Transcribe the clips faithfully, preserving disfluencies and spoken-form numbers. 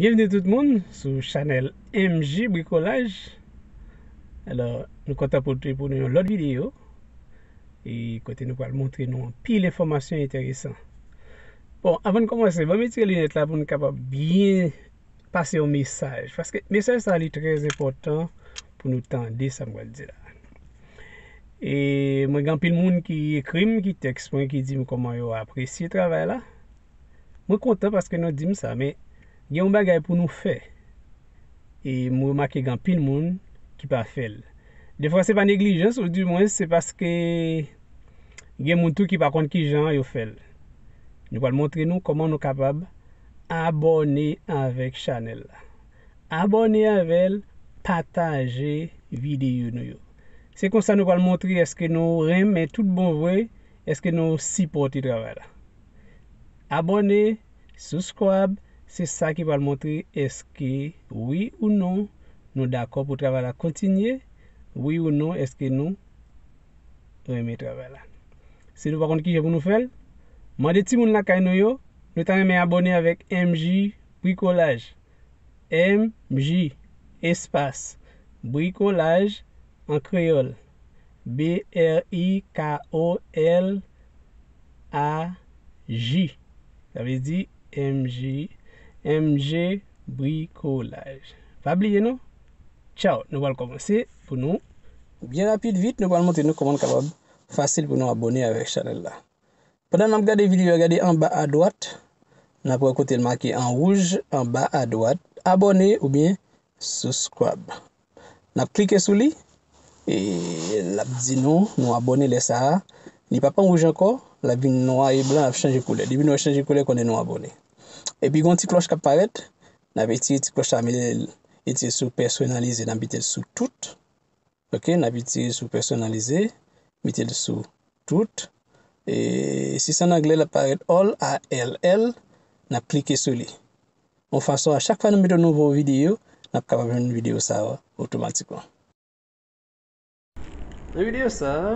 Byenvni tout moun sou chanèl M J Bricolage. Alò, nou kontan pote pou nou yon lòt videyo, e kote nou pral montre nou anpil enfòmasyon enteresan. Bon, anvan n kòmanse, ban m retire linèt la pou n kapab byen pase yon mesaj, paske mesaj sa li trè enpòtan pou nou tande sa m pral di la. E mwen gen anpil moun ki ekri m, ki tèks mwen, ki di m kòman yo apresye travay la. Mwen kontan paske nou di m sa, men gen yon bagay pou nou fè. E mwen remake gen anpil moun ki pa fè l. Defwa se pa neglijans, ou di mwen se paske gen moun tou ki pa konn kijan yo fè l. Nou pral montre nou kòman nou kapab abòne avèk chanèl la. Abòne avè l, pataje videyo nou yo. Se konsa nou pral montre èske nou renmen tout bon vre, èske nou sipòte travay la. Abòne, subscribe, se sa ki pral montre èske wi ou non nou dakò pou travay la kontinye, wi ou non èske nou renmen travay la. Si nou pa konn kijan pou nou fè l, mande timoun lakay nou yo, nou ta renmen abòne avèk M J Bricolage. M J espas Bricolage an kreyòl. B R I K O L A J. Sa vle di M J, M J Bricolage. Pa bliye non. Tchaw, nou pral kòmanse pou nou. Byen rapid vit, nou pral montre nou kòman nou kapab fasil pou nou abòne avèk chanèl la. Pandan n ap gade videyo a, gade anba adwat, n ap wè kote l make an wouj, anba adwat, abòne oubyen subscribe. N ap klike sou li, e l ap di nou, nou abòne lè sa a. Li p ap an wouj ankò, l ap vin nwa e blan, l ap chanje koulè. Depi nou wè chanje koulè, konnen nou abòne. Epi gen yon ti klòch k ap parèt, n ap retire ti klòch sa, mete l, retire sou pèsonalize, n ap mete l sou tout. Ok, n ap retire sou pèsonalize, mete l sou tout. E si se an anglè, l ap parèt all, A L L, n ap klike sou li. Yon fason, a chak fwa nou mete yon nouvo videyo, n ap kapab jwenn videyo sa yo otomatikman. Nan videyo sa a,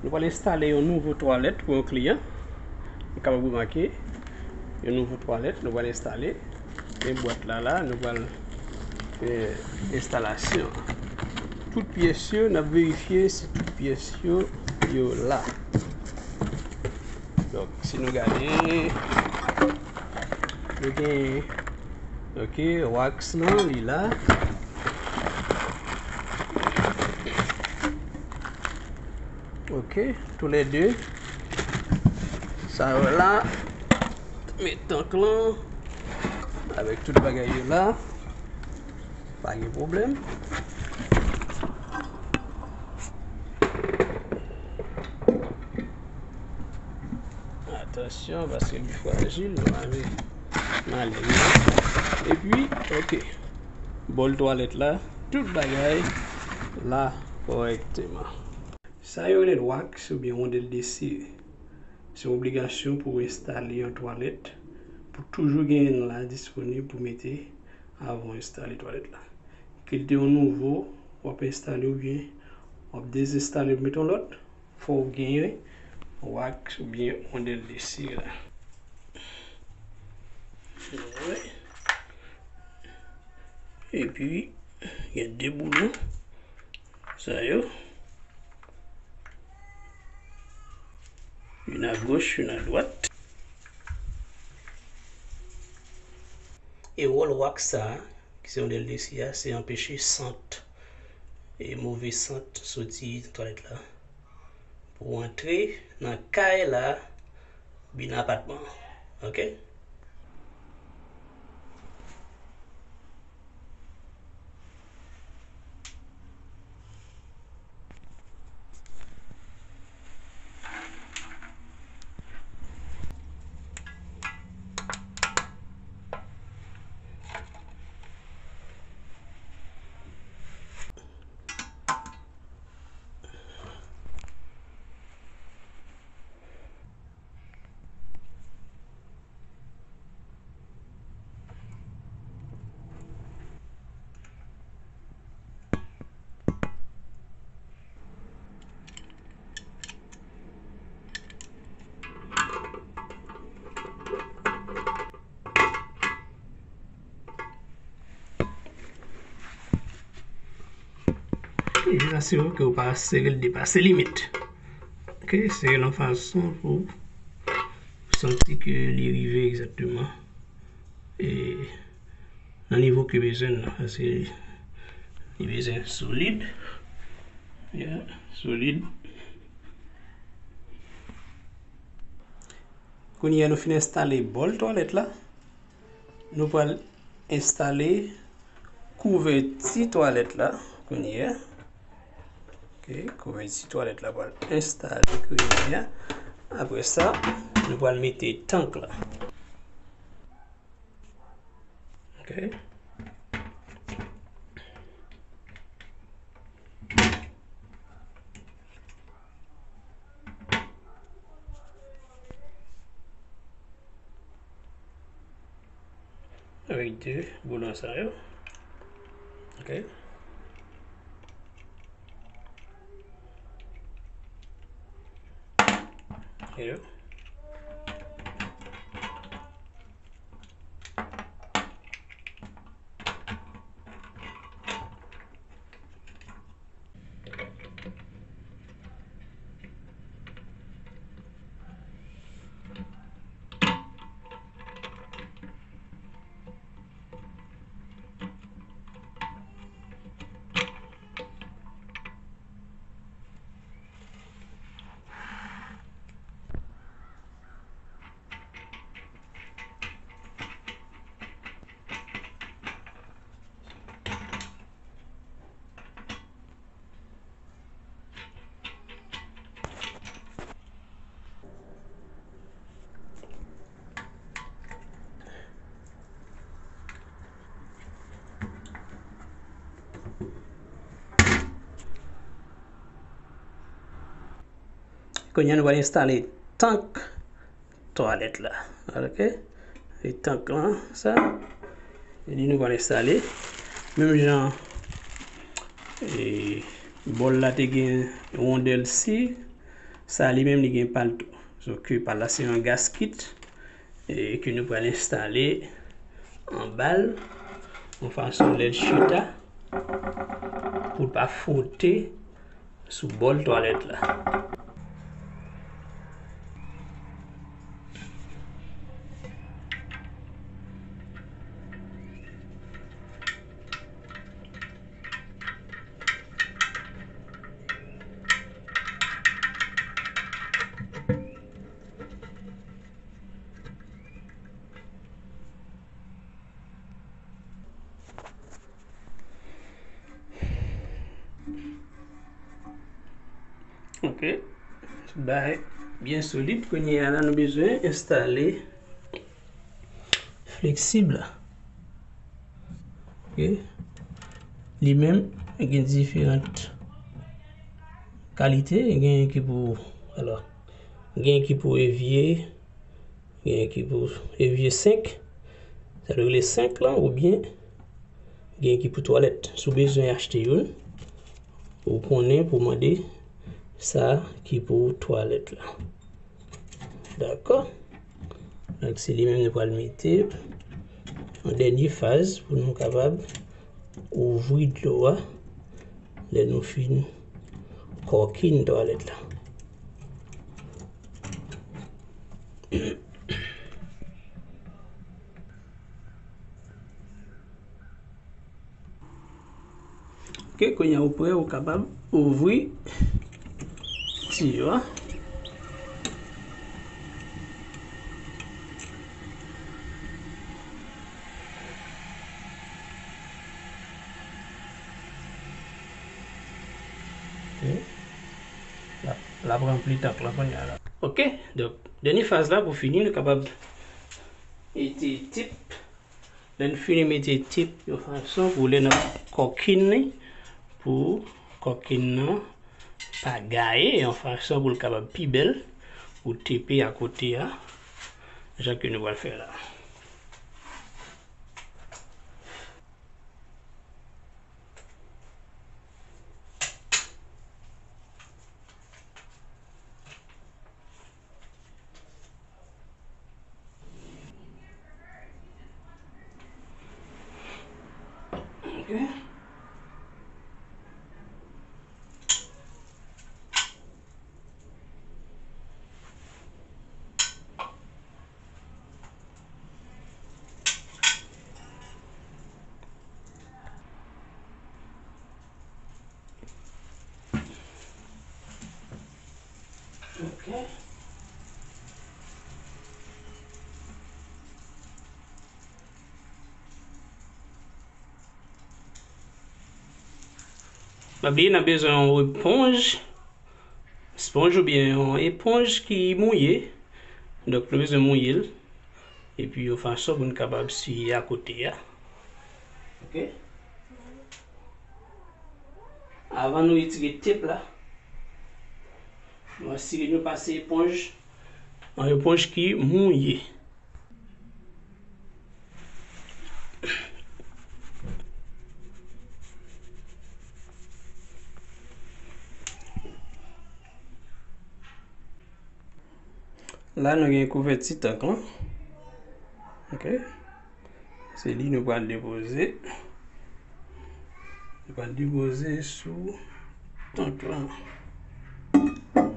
nou pral enstale yon nouvo twalèt pou yon kliyan. Nou kapab remake yon nouvo twalèt nou pral enstale. Men bwat la la, nou pral fè enstalasyon. Tout pyès yo, n ap verifye si tout pyès yo, yo la. Donk, si nou gade, nou gen, ok, wax lan, li la. Ok, toulède. Sa yo la. Men tank lan avèk tout bagay yo la. Pa gen pwoblèm. Atansyon, paske li frajil, nou pa vle malè li. Epi, ok. Bòl twalèt la, tout bagay la kòrèkteman. Sa yo rele wax oubyen wondèl de siri. Se yon obligasyon pou w enstale yon twalèt, pou toujou gen youn la disponib pou mete avan w enstale twalèt la. Ke l te yon nouvo w ap enstale oubyen w ap dezenstale pou mete yon lòt, fò w genyen wax oubyen wondèl de siri la. Epi, gen de boulon. Sa yo. Youn agoch, youn adwat. E wòl wax sa a, ki se yon L D C a, se anpeche sant, e move sant soti nan twalèt la. Pou antre nan kay la, bin apatman. Ok? Jis asire w ke w pa sere l depase limit. Ok, sere l yon fason pou w santi ke li rive egzakteman, e, nan nivo ke bezwen nan, paske li bezwen solid. Yeah, solid. Kounye a nou fin enstale bòl twalèt la. Nou pral enstale kouvèti twalèt la kounye a. Ok, kouvèti twalèt la pral enstale kounye a. Apre sa, nou pral mete tank la. Ok. Avèk de boulon sa yo. Ok. Yo. Kounye a nou pral enstale tank twalèt la. Ok? E tank lan, sa. E li nou pral enstale. Menm jan, e, bòl la te gen wondèl si, sa li menm li gen pa l tou. Sòf ke pa l la se yon gaskit, e, ke nou pral enstale anba l, yon fason lè l chita, pou l pa fwote sou bòl twalèt la. Ok. Bay byen solid. Kounye a la, nou bezwen enstale fleksib la. Ok. Li menm, gen diferan kalite. Gen ki pou, alò, gen ki pou evye, gen ki pou evye senk, sa vle rele senk lan, oubyen gen ki pou twalèt. Si w bezwen achte youn, ou konnen pou mande sa ki pou twalèt la. Dakò? Donk, se li menm nou pral mete an dènye faz pou nou kapab ouvri dlo a lè nou fin kòkin twalèt la. Ok, kounye a ou prè, ou kapab ouvri tiyo a. Ok. L ap, l ap ranpli tank lan kounye a la. Ok, donk, dènye faz la pou fini, nou kapab mete tip. Lè n fini mete tip yon fason pou lè n ap kòkin li, pou kòkin nan pa gaye, yon fason pou l kapab pi bèl, ou tepe akote a, jan ke nou pral fè la. Ok. Pa bliye, n ap bezwen yon eponj, sponj oubyen yon eponj ki mouye. Donk, nou bezwen mouye l. Epi yon fason pou n kapab siye akote a. Ok. Avan nou retire tep la, nou asire nou pase eponj, yon eponj ki mouye. La, nou gen kouvèti tank lan. Ok. Se li nou pral depoze. Nou pral depoze sou tank lan.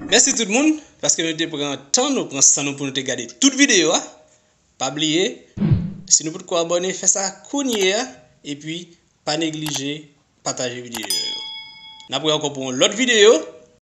Mèsi tout moun, paske nou te pran tan, nou pran san nou pou nou te gade tout videyo a. Pa bliye, si nou potko abòne, fè sa kounye a, epi pa neglije pataje videyo yo. N ap wè ankò pou yon lòt videyo.